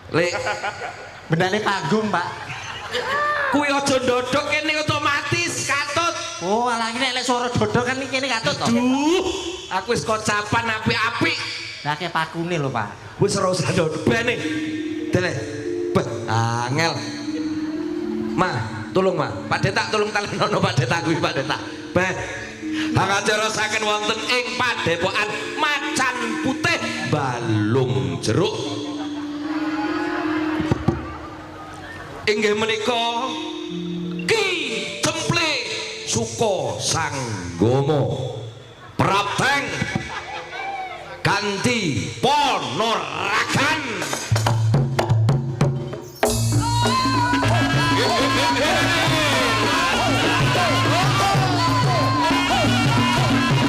Lek Bendane panggung, Pak. Kuwi aja ndodok kene otomatis katut. Oh, alah iki nek lek swara dodok kan iki kene katut to. Duh, aku wis kocapan apik-apik. Lah ke pakune lho, Pak. Wis ora usah ndodok bene. Dele. Beh, angel. Ma, tolong Ma. Pak Detak tolong talenono Pak Detak kuwi Pak Detak. Beh. Hangacara saken wonten ing padepokan Macan Putih Balung Jeruk. Inggih menika Ki Cemple Suko Sanggomo Prapteng Ganti Ponoragan.